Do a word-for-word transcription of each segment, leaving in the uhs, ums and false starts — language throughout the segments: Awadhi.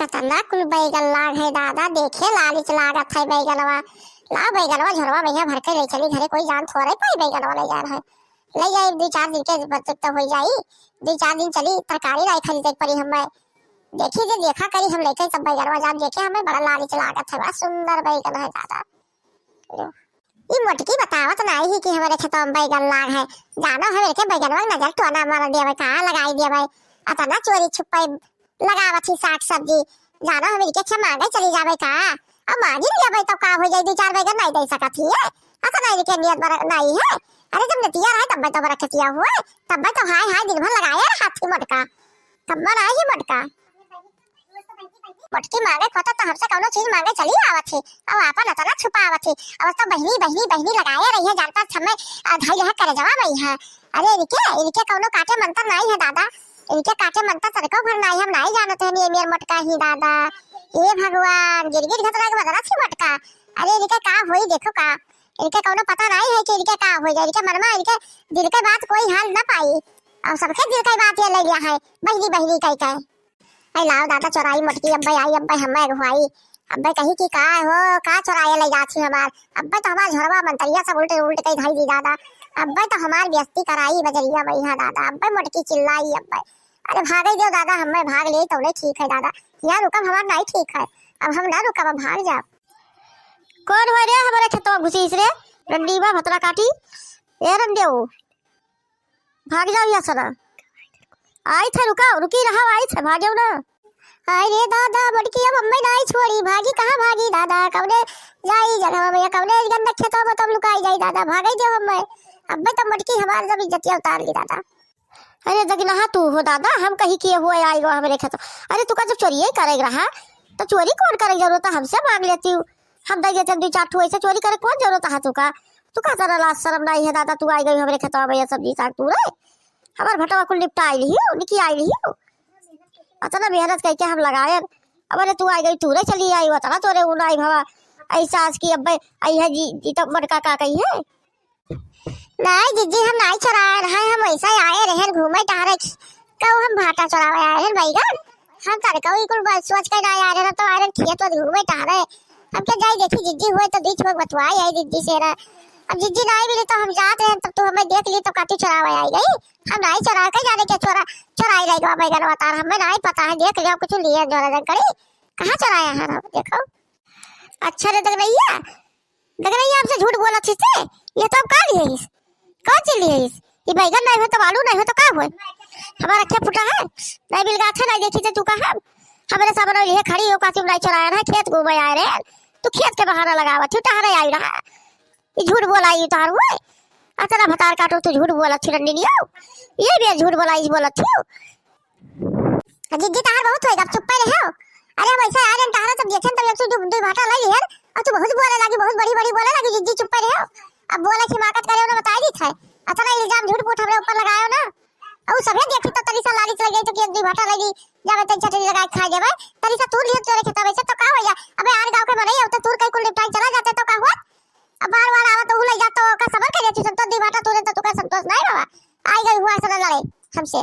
कतना कुल बैगन लाग है दादा, देखे लालिच लागत है बैगनवा। लाव बैगनवा झोरवा में भर के ले चली घरे, कोई जान थोड़े पाई बैगनवा ले जान है। ले जाई दुइ चार दिन के बचत तो हो जाई, दुइ चार दिन चली तरकारी नाई खरीदे के पड़ी हमें। देखी जे देखा करी हम लेके सब बैगनवा जाब, देखे हमें बड़ा लालिच लागत है, बड़ा सुंदर बैगन है दादा। लो। ई मोटकी बतावत नाई ही कि हमरे खेतवा में बैगन लाग है। जानो हमरे के बैगनवा के नजर टोना मार देवे का, लगाई देवे। अतना चोरी छुपे लगावत ही साग सब्जी। जानो हमरे के खे मांगे चली जावे का। अब मांगी लेवे तो का हो जाई, दुइ चार बैगन नाई दे सकत ही है। अतना इनके नियत बर नाई है। अरे जब नतिया रहे तब तो बरकतिया हुए, तब तो हाय हाय दिन भर लगाए रहा थी मोटका। तब नाई ही मोटका। मोटकी मांगे खोता तो हमसे कौनो चीज मांगे चली आवत ही। अब आपन अतना छुपावत ही। अब तो बहिनी, बहिनी, बहिनी लगाए रही है, जानता छम्मे, आ, धइल है करजवा में है। अरे इनके, इनके कौनो काटे मंतर नाई है दादा। इनके काटे मंतर तनिको भर नाई, हम नाई जानत है, ये मेर मोटका ही दादा। हे भगवान, गिरगिट घतरा के बदला थी मोटका। अरे इनके का होई, देखो का। इनके कौनो पता नाई है कि इनके का होई जाए। इनके मनमा, इनके दिल के बात कोई हाल ना पाई। और सबके दिल के बात ये ले लिया है, बहिनी, बहिनी कह के। ऐ लाओ दादा चोराई मोटकी, अब्बे आई, अब्बे हम्मे अगुवाई। अब्बे कही कि का हो, का चोराए ले जात ही हमार। अब्बे तो हमार झोरवा मंतरिया सब उल्ट उल्ट के धई दी दादा। अब्बे तो हमार बेइज्जती कराई बजरिया में यहाँ दादा। अब्बे मोटकी चिल्लाई अब्बे। अरे भागे दो दादा, हम्मे भाग ले तौने ठीक है दादा। यहाँ रुकब हमार नाई ठीक है। अब हम ना रुकब, अब भाग जाब। कौन हो रे हमारे खेतवा घुसीस रे? रंडीवा भतरा काटी। ए रंडियो, भाग जाओ यहाँ से ना। आई थे, रुका, रुकी रहा, आई थे, भाग जाओ ना। हाय रे दादा, मोटकी अब हम्मे नाई छोड़ी, भागी कहाँ भागी दादा, कौने जाई जगह में, कौने गंदा खेतवा में तब लुकाई जाई दादा, भागे दे हम्मे। अब्बे तो मोटकी हमार जब इज्जतिया उतार ली दादा। अरे दगनहा तू हो दादा, हम कही कि हुआ आई गो हमरे खेत। अरे तू का जब चोरिये करे रहा, तो चोरी कौन करे जरूरत है, हमसे मांग लेती हूँ, हम दे देते हैं दुइ चार ठो, ऐसे चोरी करे कौन जरूरत है तू का? तू का तेरा लाज शर्म नाई है दादा, तू आई गई हमरे खेतवा में ये सब्जी साग तू रे। हमार भटवा कुल निपटा आई लिहियो, निकी आई लिहियो। अतना मेहनत करके हम लगाए, अब अरे तू आई गई, तू रे चली आई, अतना तोरे ऊ नाई भवा। ऐसा आज की अब्बे आई है जी, जी तो मोटका का कही है। नाई जिज्जी, हम नाई चोराए रहे, हम वैसे ही आए रहन घूमे टहरे। कहू हम भाटा चोरावे आए रहन बैगन? हम तनिको ई कुल बात सोच के नाई आए रहन, तो आए रहन खेत वेत घूमे टहरे। हम क्या जाई देखी जिज्जी हुए तो बीच में बतवाई आई जिज्जी से रहा। अब जिज्जी नाई मिली तो हम जात रहन, तब तू हमें देख ली तो काटी चोरावे आई गई। हम नाई चोरा के जाने के चोरा, चोराई लाई गवा बैगन बता रहा, हमें नाई पता है, देख लिया कुछ लिए जोरा जंकड़ी। कहाँ चोराया है हम, देखो। अच्छा रे दगनैया, दगनैया हमसे झूठ बोलत हिस ते? ये तो अब का लिहिस? कौन चीज लिहिस? ये बैगन नहीं हो तो आलू नहीं हो तो का हो? हमारा क्या फुटा है? नहीं बिलगाथे नहीं देखी थे तू का हम? हमरे सामने ये खड़ी हो का तुम नहीं चोराया ना, खेत घूमे आए रहे। तू खेत के बहाना लगावा, तू टहरे आई रहा। ये झूठ बोला ये तार हुए। अतना भतार काटो तू झूठ बोलत थी रंडी नियो। ये भी झूठ बोला, इस बोलत थी। आ, जिज्जी तहार बहुत होएगा, अब चुप्पे रहे हो। अरे हम ऐसे आ जान तहारा सब देखेन तब एक से दो, दो भाटा ले लिहन, और तू बहुत बोले लगी, बहुत बड़ी बड़ी बोले लगी, जिज्जी चुप्पे रहे हो। अब बोले हिमाकत करे ना बताई दी थे। अतना इल्जाम झूठ मूठ हमरे ऊपर लगायो ना। और सभे देखी तो तनी सा लालिच लग गई तो कि एक दो भाटा लगी, जावे तनी चटनी लगा के खा जावे। तनी सा तूर लिहन तोरे खेता में से तो का हो जा? अबे आर गाँव के मनई अब तो तूर कई कुल निपटाई चला जाते तो का हुआ? अब बार बार आवत तो ले जात तो का सबर कर जाती संतोष दी भाटा तूरे तो तुका संतोष नहीं बाबा। आई गई हुआ ऐसा लड़े हमसे।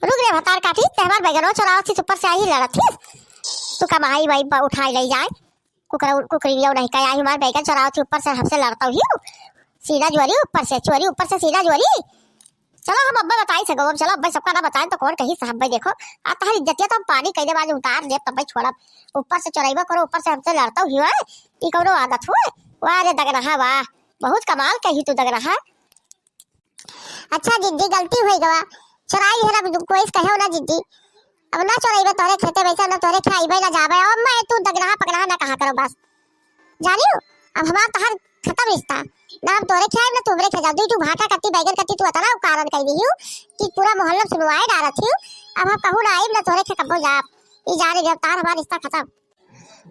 रुक रे भतार काटी, ते हमार बैगनवा चोरावत थी, ऊपर से आई लड़त थी। तू का माई बाई बा उठाई ले जाए। कुकरा, कुकरी लियो नहीं का आई हमार बैगन चोरावत थी, ऊपर से हमसे लड़ता हुई। सीधा ज्वरी ऊपर से, चोरी ऊपर से सीधा ज्वरी। चलो हम अब्बे बताई सको, अब चलो अब्बे सबका ना बताएं तो कौन कही साहब भाई देखो। आ तहार इज्जतिया तो हम पानी कह दे, आज उतार दे तब भाई छोड़ब। ऊपर से चोराइबा करो, ऊपर से हमसे लड़ता हुई है। ई कौनो आदत हुए? वाह रे दगनहा वाह, बहुत कमाल कही तू दगनहा। अच्छा जिज्जी, गलती हो गवा, चुराई लिहन, अब कोई से कहे ना जिज्जी, अब ना चुराइबे तोहरे खेते में से, ना तोहरे खाइबे ना जाबे। अब मैं तू दगनहा पगनहा ना कहा करो बस, जानियो, अब हमार तोहर खत्म रिश्ता, ना हम तोहरे खाइब ना तू हमरे खा जाब। दुई ठू भाटा कत्ती बैगन कत्ती तू अतना उकारन कई दिहियो कि पूरा मोहल्ला में सुनवाई डारत हियो। अब हम कहूँ ना आइब ना तोहरे खा कब्बो जाब, ई जाने जब तार हमार रिश्ता खत्म।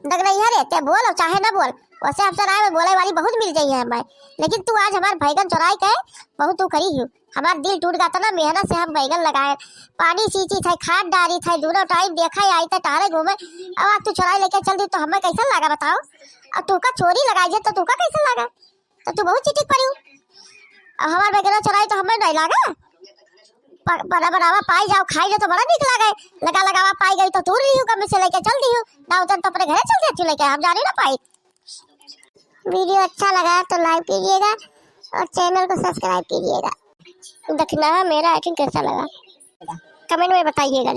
दगनैया रे, ते बोल और चाहे ना बोल, वैसे हमसे राय में बोले वाली बहुत मिल गई है हमें, लेकिन तू आज हमार बैगन चुराई के बहुत तू करी हियो। हमार दिल टूट गया था ना, मेहनत से हम बैगन लगाए, पानी सींची थे, खाद डारी थे, दोनों टाइम देखा आई थे टहरे घूमे, अब आज तू चुराई लेके चल दी तो हमें कैसन लगा बताओ? और तू का चोरी लगाई जे तो तू का कैसन लगा? तो तू बहुत चिटिक पड़ी हो। अब हमार बैगन चुराई तो हमें नहीं लगा। प-, बड़ा बनावा पाई जाओ, खाई जाओ तो बड़ा नीक लागे। लगा लगावा पाई गई तो तूर लिहू, कम से लेके चल दिहू। ना उतन तो अपने घरे चल जाती लेके, हम जाने ना पाई। वीडियो अच्छा लगा तो लाइक कीजिएगा और चैनल को सब्सक्राइब कीजिएगा। देखना है मेरा एक्टिंग कैसा लगा, कमेंट में बताइएगा।